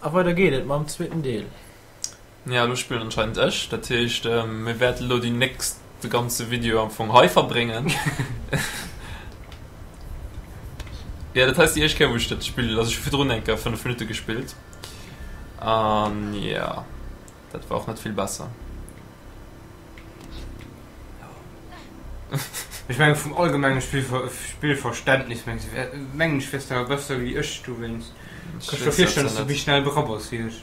A weider geet et mam zweeten Deel. Ja, elo spillen anscheinend ech. Dat heescht, mir wäerten elo déi nächst, de ganze Video am Fong hei verbréngen. Ja, dat hei ass déi éischt Kéier, wou ech dat Spill, also ech hu virdrun eng Kéier 5 Minutte gespillt. An ja, dat war och net vill besser. Ech mengen vum allgemenge Spillverständnis mengen ech wiers de awer besser wéi ech dowéinst. Ech ka mir virstellen, dass du méi schnell dra bass wéi ech.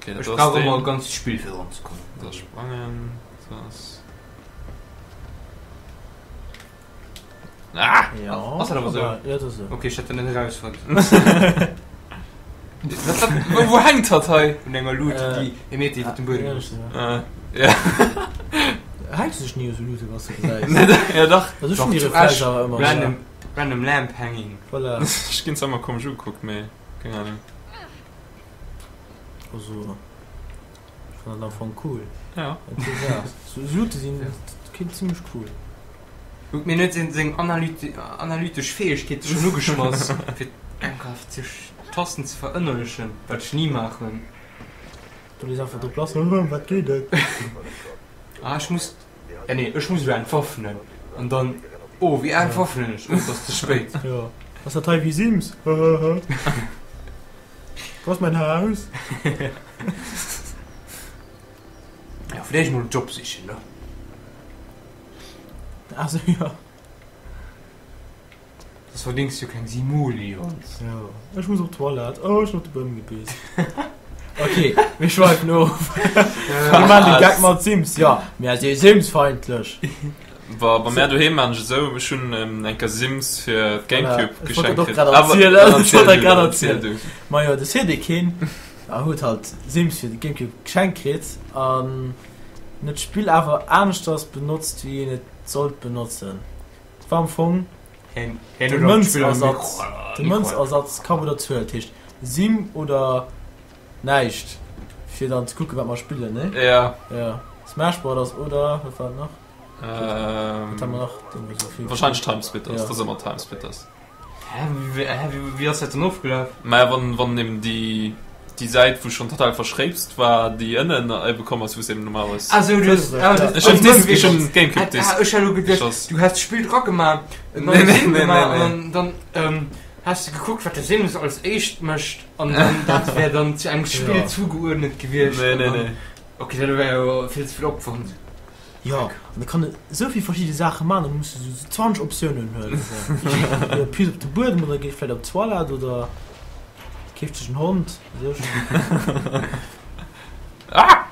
Ech brauch ëmmer e ganzt Spill fir eran ze kommen. Dat ass sprangen, dat ass. Ah! Ja. Ass dat awer sou? Ja, dat ass sou. Ok, ech hätt dat net erausfonnt. Wou hänkt hatt hei? Un enger Lut, déi e Meter iwwer dem Buedem ass. Ja. Hänks du dech ni u sou Lute, wann s de gesäis? Ja, dach. Also ech hunn déi Reflex awer ëmmer. Random, random lamp hanging. Voilà. Ech ginn zwar ëmmer komesch ugekuckt, mee keng Ahnung. Also, ech fannen dat am Fong cool. Ja. Sou Lute sinn zimmlech cool. Huet mir net seng analytesch Fäegkeete schonn ugeschmass, fir einfach sech d'Tasten ze verënnerlechen, wat ech ni maachen. Du lees einfach drop lass, wat geet et? Ah, ech muss, ja nee, ech muss elo entwaffnen an dann, oh, wéi entwaffnen ech? Oh, et ass ze spéit. Jo, ass dat hei wéi Sims? Hahaha. Wo ass mäin Haus? Ja, vläicht mol en Job sichen, ne? Also ja. Soss verdéngs du keng Simoleons. Ja. Ech muss op d'Toilette. Oh, ech hunn op de Buedem gepiss. Okay, mir schweifen of. Mir maachen de Gag mat Sims. Ja, mir si Sims-feindlech. Wa bei mär doheem maan ech et esou, ech hunn eng Kéier Sims fir d'Gamecube Voilà. Ech wollt geschenkt dat och kritt. grad Awer erzielen. dann Ech wollt erziel dat du, grad dann erziel erzielen. du. Majo, de Cédric huet halt Sims fir de Gamecube geschenkt kritt an huet d'Spill awer aneschters benotzt wéi een et sollt benotzen. Et war am Fong de Mënzersatz, de Mënzersatz Kapp oder Zuel, dat heescht Sim oder näischt, fir dann ze kucken wat mer spillen, ne? Ja. Ja, Smash Brothers oder wat war et nach? Wat hu mer nach? Wahrscheinlech Timesplitters, Ja. dat ass ëmmer Timesplitters. Hä, wéi, wéi ass dat dann ofgelaf? Mä wann, wann eben déi, déi Säit, wou schonn total verschréipst war, déi ënnen ebe komm ass, wou s eben normalerweis. Ah sou, du hues, ah, du Ech hunn d'Disk, ech hunn d'Gamecube-Disk. Ah, ech hat elo geduecht, Geschoss. du häss d'Spill dragemaach, en Nee, neie nee, Sim nee, gemaach nee, an dann, dann häss de gekuckt, wat de Sims als éischt mécht an dann dat wär dann zu engem Spill Ja. zugeuerdnet gewiescht. Nee, an nee, dann, nee. Okay, dat wär jo vill ze vill Opwand. Jo, an da kann e sou vill verschidde Saache maachen, da muss de sou 20 Optiounen huelen. Oder pisst op de Buedem oder geet vläit op d'Toilette oder keeft sech en Hond. Ah!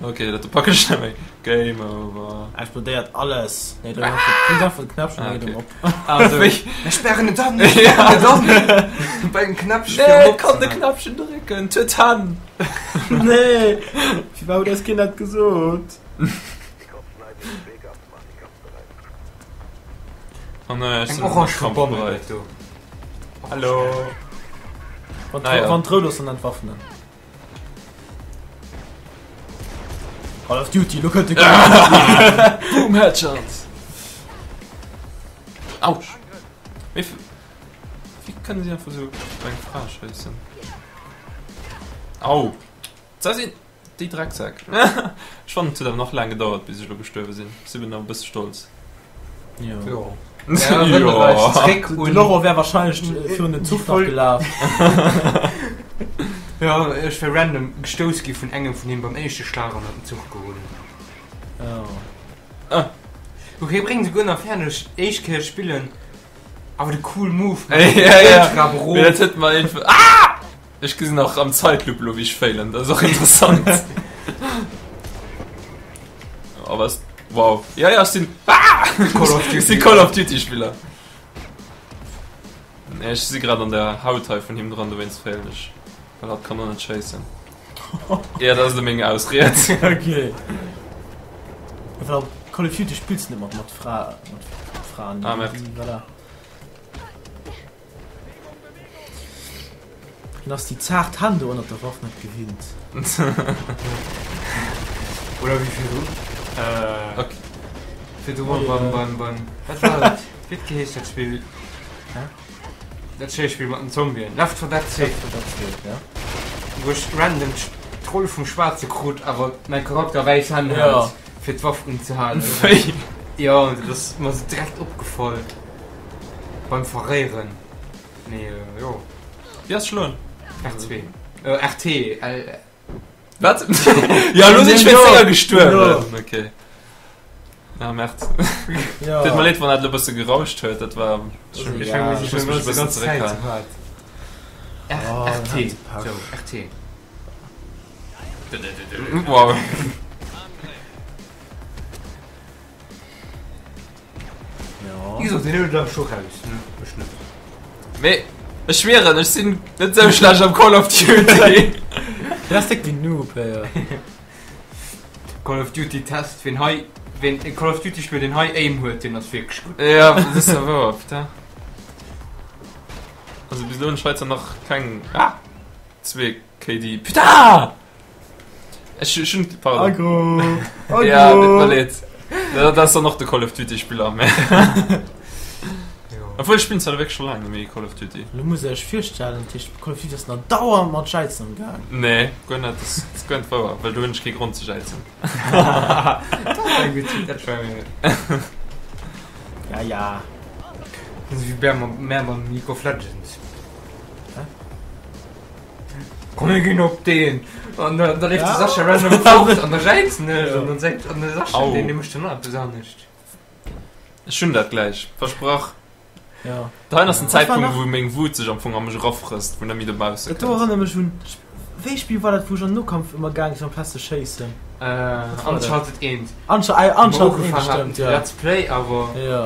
Ok, dat packen ech net méi. Game over. Explodéiert alles. Nee, dréck einfach de Knäppchen, da geet en op. Also, mir sperren et an, mir sperren et an. Bei dem Knäppchen. Nee, et kann de Knäppchen drécken, et huet Hänn. Nee, firwat huet eis keen dat gesot? An äh, ech Eng sinn orange kampfbereit. Verbannung do. Hallo. Wann Ah, ja. wann d'Rout ass, dann entwaffnen. Call of Duty, lo kënnt de Call of Duty. Boom Headshot. Autsch. Wéi f- wéi kënnen si einfach sou op eng Fra schéissen? Au. Da sinn Déi Drecksäck. Ech fannen et huet awer nach laang gedauert bis ech elo gestuerwe sinn. Ech sinn awer e bësse stolz. Jo. Jo. De Laurent wär wahrscheinlech virun den Zuch nach gelaf. Jo, ech wär random gestouss gi vun engem vun deem beim éischte Schlag an huet den Zuch geholl. Jo. Ah. Ok, bréngt esouguer nach fäerdeg, éischt Kéier spillen, awer de cool Move mat Ja, ja. Ultra Bro. Mee dat huet mer iergendwou. Ah! Ech gesinn och am Zeitlupe lo wéi ech failen, dat ass och interessant. Oh was? Wow. Ja ja, ech sinn ah! Call of Duty. Ech si Call of Duty Spiller. Nee, ech si grad an der Haut hei vun him dran, dowéinst failen ech. Well hatt kann och net schéissen. Ja, dat ass elo meng Ausried. Okay. Well Call of Duty spills de net mat mat Fra mat Fraen. Ah, merde. Voilà. Hien ass déi zaart Hänn do ënnert der Waff net gewinnt. Oder wéi virdrun. Äh, Okay. virdrun beim, beim, beim, wat war dat? Wéi huet geheescht dat Spill? Hä? Dat Schéisspill mat den Zombien. Left 4 Dead 2. Left 4 Dead 2, ja. Wou ech random d'Roll vum Schwaarze krut, awer mäi Charakter wäiss Hänn hat, fir d'Waff unzehalen. Wéi? Jo, dat ass mer sou direkt opgefall beim Verréieren. Mee jo. Wéi ass schloen? R2. RT. L. Wat? Ja, lo sinn ech wéinst denger gestuerwen. Okay. Ja, Merd. Ja. Deet mer leed, wann dat elo e bësse gerauscht huet. Dat war. Also, Ech ja. muss mech e bëssen zeréckhalen. Oh, RT. dat Sou, RT. Wow. Ja. Wéi gesot, deen huet et awer scho raus, ne? Ech net. Mee ech schwieren, ech sinn net sou schlecht am Call of Duty. Dat ass déck déi Noob, héier. Call of Duty Test, ween hei, ween e Call of Duty spillt, deen hei Aim huet, deen ass wierklech gutt. Ja, dat ass ja wouer, putain. Also bis elo hunn ech hei zwar nach keng, ah, zwee KD, putain! Ech ech hunn, pardon. Agro! Agro! Ja, deet mer leed. Dat ass dann och de Call of Duty Spiller an mir. Obwuel ech spillen zwar wierklech scho laang net méi Call of Duty. Lo muss der iech virstellen, dat heescht Call of Duty ass nach dauernd mat Jäizen am Gaang. Nee, guer net, dat ass guer net wouer, well do hunn ech kee Grond ze jäizen. Dat ass eng gutt Iddi, dat schreiwe mir net. Ja, ja. Dat ass wéi mär beim League of Legends. Hä? Komm mir ginn op deen! An da, da leeft de Ja. Sascha random fort an da jäizen ech an dann seet an de Sascha, Au. deen, dee mécht dann och eppes anescht. Ech hunn dat gläich, versprach. Ja. Dahin ass den Was war Zäitpunkt, nach? wou meng Wut sech am Fong a mech erafrësst, wou net méi dobausse Dat do kënnt. erënnert mech un, wéi Spill war dat, wou ech an Nokampf ëmmer gaang sinn amplaz ze schéissen? Äh, Was war dat? Uncharted 1. Uncha ah, Wou mer Uncharted 1, ugefaangen haten stimmt, fir ja. Let's Play, awer Ja.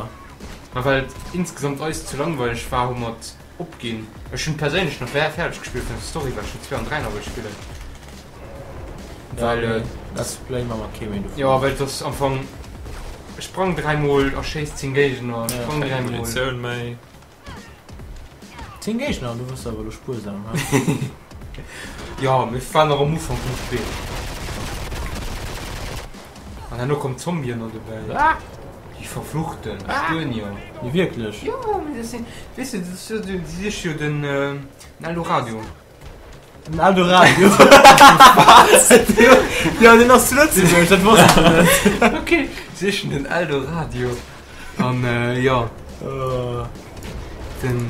ma well et insgesamt eis ze langweileg war, hu mer et opginn. Ech hunn perséinlech nach fäerdeg gespillt vun der Story, well ech hunn 2 an 3 nach wëll spillen. Well nee, Let's Play ma mer kee méi dovun. Jo, well et ass am Fong sprang 3 mol a schéiss 10 Géigner, Ja. sprang Keng 3 mol. Munitioun méi. 10 Géigner, du wëss awer elo spuersam, he? Jo, mir waren nach am Ufank vum Spill. An herno kommen d'Zombien no dobäi. Ah! Déi verfluchten Spuenier. Nee, wierklech? Jo, mee dat sinn, weess de, dat ass jo, déi siche jo den Eldoradio. Den Eldoradio? Wat? Jo, deen ass zu Lëtzebuerg, dat wosst ech net. Okay, sichen den Eldoradio. An jo, den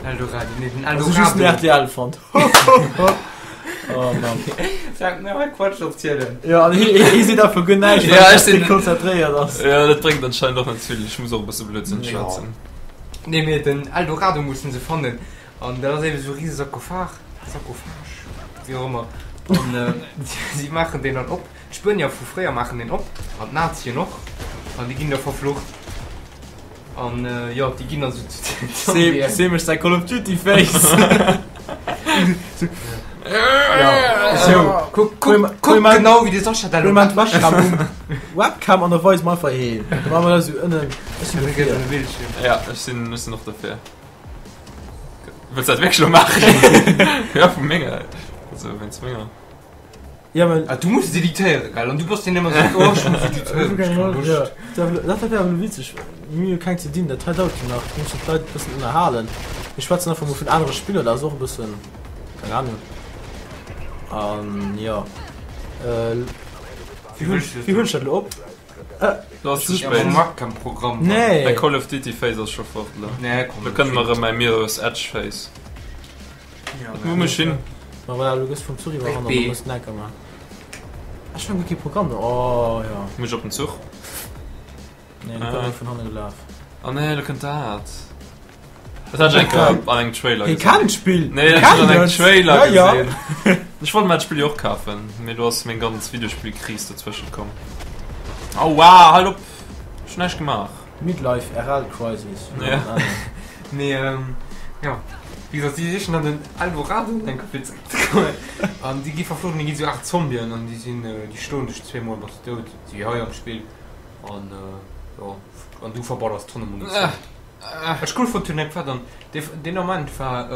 Eldoradio, nee, den Also just den Eldorado. RTL fonnt. Oh Mann. Fänkt mir hei Quatsch opzielen. Ja, an hie hie seet einfach guer näischt, Ja, well ech hie sinn- konzentréiert ass. Ja, dat bréngt anscheinend och net vill. Ech muss och e bësse Blödsinn Ja. schwätzen. Nee, mee den Eldorado mussen se fannen. An dat ass eben esou e rise Sarkophag, Sarkophag, wéi och ëmmer. An äh, si maachen deen dann op. D'Spuenier vu fréier maachen deen op an d'Nazien och. An déi ginn da verflucht. An jo, déi ginn dann sou zu den Zombien. Seem ech säi Call of Duty Face. Ja, sou, kuck, kuck, kuck genau wéi de Sascha dat elo mécht. Webcam um, Webcam an da weise mer einfach heen. Da maache mer dat sou ënnen. Ech sinn dofir. Ja, ech sinn, ech sinn och dofir. Wëlls du dat wierklech elo maachen? Ja, vu menger, also wéinst menger. Ja, men. Ah, du muss et editéieren, gell? An du bass deen ëmmer sot, oh, ech muss editéieren, ech hu keng Loscht. Dat wär awer elo witzeg. Mir hu keng ze dinn, dat hei dauert jo nach. Mir mussen d'Leit e bëssen ënnerhalen. Mir schwätzen einfach mol vun anere Spiller, dat ass och e bëssen, keng Ahnung. An jo. Wéi huelen wéi huelen ech dat elo op? Lo ass ze Ja, mam spéit. Webcam-Programm. Nee. Mäi Call of Duty Face ass scho fort elo. Nee, komm. Lo kënne mer erëm mäi Mirror's Edge Face. Wou muss ech hin? Ma voilà, du gëss vum Zuch iwwerrannt an B. du muss den Enker man. Ech hunn guer kee Programm do. Oh ja. Muss ech op den Zuch? Nee, du Ah. komm vun hanne gelaf. Oh nee, lo kënnt dat. Dat hat ech eng Kéier an engem Trailer Hie gesinn. kennt d'Spill! Nee, dat hat ech an engem Trailer Ja, ja. gesinn. Ech wollt mer dat Spill jo och kafen, mee do ass meng ganz Videospillkris dozwëschent komm. Aua, halt op! Ech hunn näischt gemaach. Midlife RL Crisis. Ja. Nee, ähm, ja. Wéi gesot, si sichen dann den Eldorado, um eng Kéier zeréckzekommen. An déi gi verflucht an déi gi sou 8 Zombien an déi sinn, déi schloen dech zweemol, bass du dout, sou wéi hei am Spill. An, jo, an du verballers Tonne Munitioun. Wat ech cool fonnt hunn, dat war dann, dee, deen Ament war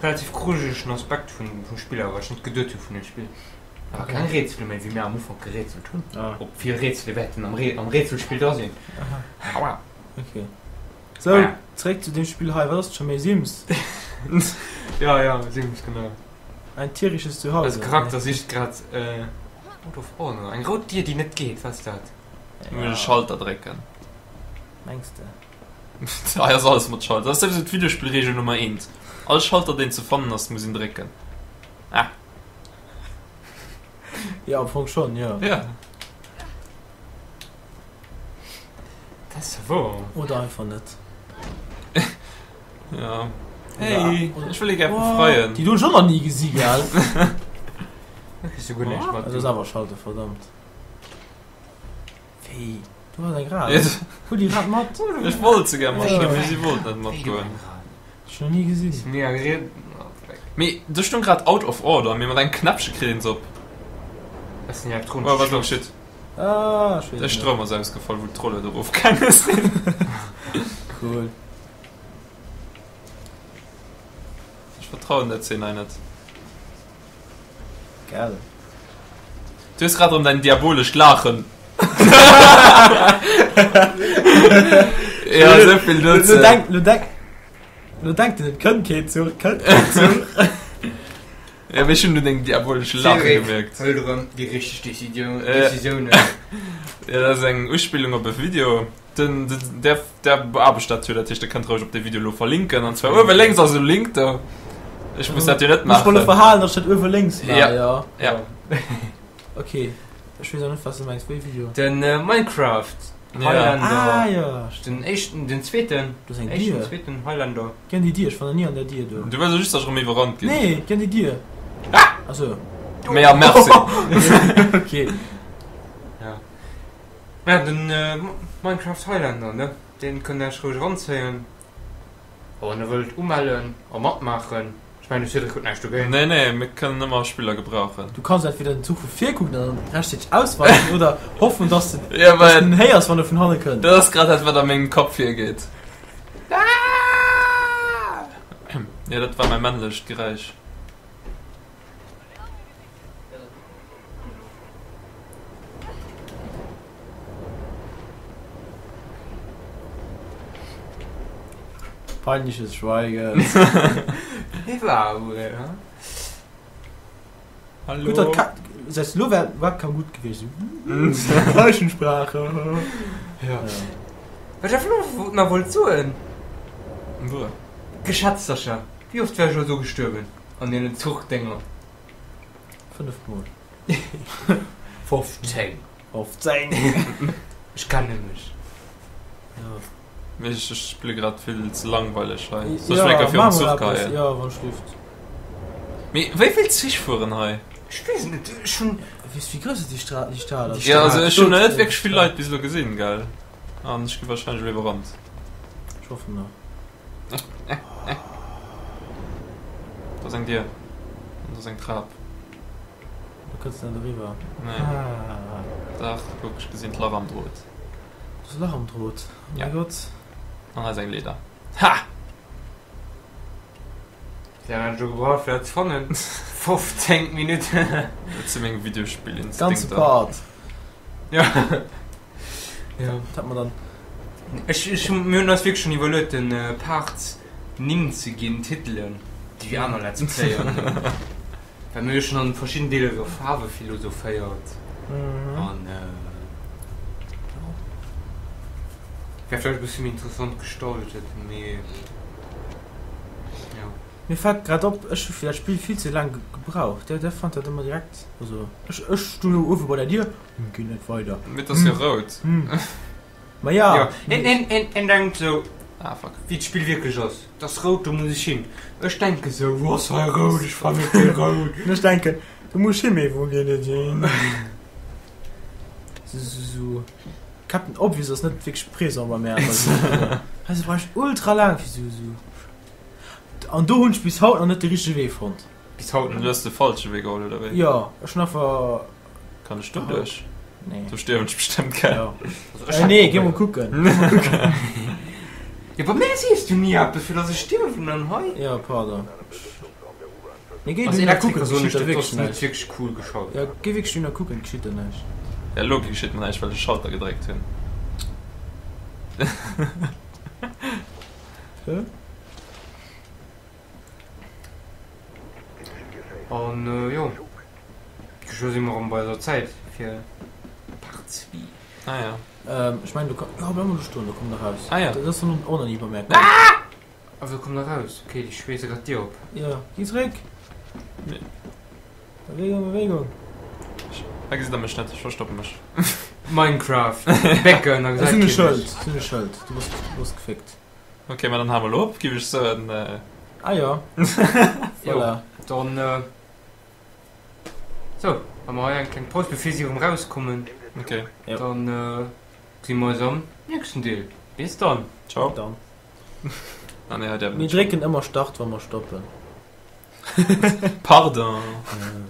relativ grujelegen Aspekt vun, vum Spill awer, wat ech net geduet hu vun dem Spill. Awer keng Rätsele méi, wéi mir am Ufank gerätselt hunn. Ah. Ob vill Rätsele wäerten am, am Rätselspill dra sinn. Aua. Okay. Sou, zeréck zu deem Spill hei. Wat ass et scho méi? Sims? Ja, ja, Sims, genau. Ein tierisches Zuhause. Eise Charakter sicht grad Out of Order. Eng rout Dier, déi net geet. Wat ass dat? Du muss e Schalter drécken. Mengs de? Hei ass alles mat Schalter. Dat ass souwisou d'Videospillregel Nummer eent. All Schalter, deen ze fannen ass, muss een drécken. Ah. Jo, am Fong schonn, jo. Ja. Dat ass jo wouer. Oder einfach net. Ja. Hey, ech wëll ee gär befreien. Déi do hunn ech och nach ni gesi, gell? Da kriss du guer näischt mat. Dat ass awer Schalter, verdammt. Wéi? Do ass eng Rat. Huel déi Rat mat. Ech wollt se gär mathuelen, mee si wollt net matgoen. Ech nach ni gesinn. Mega gereet. Mee do stoung grad out of order, mee mat engem Knäppche kritt een se op. Dat ass en elektronescht Oh, wat elo Schloss. geschitt? Ah, ech weess De et net. Stroum ass ausgefall, wou d'Rolle do erofgaange sinn. Cool. Ech vertrauen der Zeen hei net. Gell. Du hues grad erëm däin diabolescht Laachen. Ja, esou vill Lo dozou. denk, lo denk, lo denkt en, et kënnt keen Zuch, et kënnt keen Zuch. Ja, mee ech hunn un dengem diaboleschen Laache Cédric, gemierkt. hëlt erëm déi richteg Décisioun, Äh. Décisiounen. Ja, dat ass eng Uspillung op e Video. Den, den, der, der beaarbecht dat jo, dat heescht, der kënnt roueg op de Video lo verlinken. An zwar uewe lénks ass e Link do. Ech muss dat jo net Muss mol maachen. verhalen, dass dat uewe lénks war, Ja. ja. Ja. Okay. Ech weess och net, wat du mengs. Wéi Video? Den Minecraft Ja. Highlander. Ah, ja. Den éischten, den zweeten. Do ass eng Éischten, Dier. zweeten Highlander. Geh an déi Dier, ech war nach ni an der Dier do. Du wëlls jo just, dass ech erëm iwwerrannt ginn. Nee, geh an déi Dier. Ah! Achso. Mee ja, merci. Okay. Ja. Ja, den Minecraft Highlander, ne? Deen kënnt der iech roueg eranzéien. A wann der wëllt umellen a matmaachen, ech mengen de Cédric huet näischt dogéint. Nee, nee, mir kënnen ëmmer Spiller gebrauchen. Du kanns entweder den Zuch vu vir kucken an dann rechtzäiteg ausweichen oder hoffen, dass de Ja, dass well de en héiers, wann e vun hanne kënnt. dat ass grad dat, wat a mengem Kapp virgeet. Ja, dat war mäi männlecht Geräisch. Peinliches Schweigen. Hallo. Gutt, dat Ka selbst lo wär Webcam gutt gewiescht. Zeichensprache. Ja. Wat ech elo nach wollt soen, Wuer? Geschätztercher, wéi oft wär ech elo do gestuerwen an deenen Zuchdénger? 5 mol. 15. 15. Ech kenne mech. Ja. Mee ech spille grad vill ze langweileg hei. Soll ech Ja, mol eng Kéier mach virum mol Zuch eppes. geheien? Ja, wann schlift. Mee wéi vill Zich fueren hei? Ech weess et net, ech hunn. Weess wéi grouss déi Stra déi Stad ass? Ja, also ech hunn net Stad. wierklech vill Leit bis elo gesinn, gell? An ech gi warscheinlech elo iwwerrannt. Ech hoffen nach. Do ass eng Dier. An do ass eng Trap. Do kënns de net eriwwer. Nee. Ah. Dach, kuck, ech gesinn d'Lach am Drot. Do ass e Lach am Drot. Oh Ja. mäi Gott. An hei ass eng Leeder. Ha! Wéi laang hat ech elo gebraucht fir dat ze fannen? 15 Minutten. Dat si meng Ganze Videospillinstinkter. Part. Ja. Ja. Dat hat mer dann. Ech, ech, mir hunn eis wierklech schonn iwwerluet den Parts Nimm ze ginn, Titelen, déi wéi aner Let's Player. Well mir hu schonn an verschidden Deeler iwwer Faarwe philosophéiert Mhm. an jo. Wär vläicht e bësse méi interessant gestaltet, mee jo. Mir fält grad op, ech hu fir dat Spill vill ze laang gebraucht. Der, der fannt dat ëmmer direkt. Also ech, ech stoung do uewe bei der Dier, hm, geet net weider. Mee et ass jo rout. Hm. Ma ja. Jo, een, een, een, een denkt sou, Ah, fuck. wéi d'Spill wierklech ass, 't ass rout, do muss ech hin. Ech denke sou, wou ass hei rout, ech fanne kee rout. An ech denken, do muss ech hin, mee wou geet et hin? Sou, sou, sou. Captain Obvious ass net wierklech présent bei mär. Also brauch ech ultra laang fir sou, sou. An do hunn ech bis haut nach net de richtege Wee fonnt. Bis haut Du net. hues de falsche Wee geholl, oder wéi? Jo, ech hunn einfach. Kann ech do duerch? Nee. Do stierwen ech bestëmmt, gell? Ja. Also ech Äh, hat nee, geh mol probéiert. kucken. Ja, bei mär sees du ni eppes, fir dass ech stierwen an hei. Ja, pardon. Nee, geh Als du Elektriker kucken, soen geschitt ech da dir, wierklech dass net näischt. wierklech cool geschalt. Ja, geh wierklech du kucken, geschitt da näischt. Ja, lo geschitt mer näischt, well ech de Schalter gedréckt hunn. Hä? An jo, geschwë si mer erëm bei eiser Zäit fir Part 2. Ah ja. Ech mengen do komm, jo bleif mol do stoen, do komm der raus. Ah ja. Dat ass och nach ni bemerkt. Ah! Also komm der raus. Okay, déi schweesse grad d'Dier op. Jo, gi zréck. Bewegung, Bewegung. Hei gesitt der mech net, ech verstoppe mech. Minecraft, Becken, da Ech gesäit sinn keen net schëld, dech. ech sinn net schëld. Du bass, du bass gefickt. Ok, ma dann hale mer elo op, giff ech soen. Ah jo, Jo, voilà. dann sou, hu mer hei eng kleng Paus, bevir si erëm rauskommen. Ok. Jo. Dann gesi mer eis am nächsten Deel. Bis dann. Ciao. Dann. Ah nee, hei däerf Mir net. drécken ëmmer Start, wa mer stoppen. Pardon. Ja.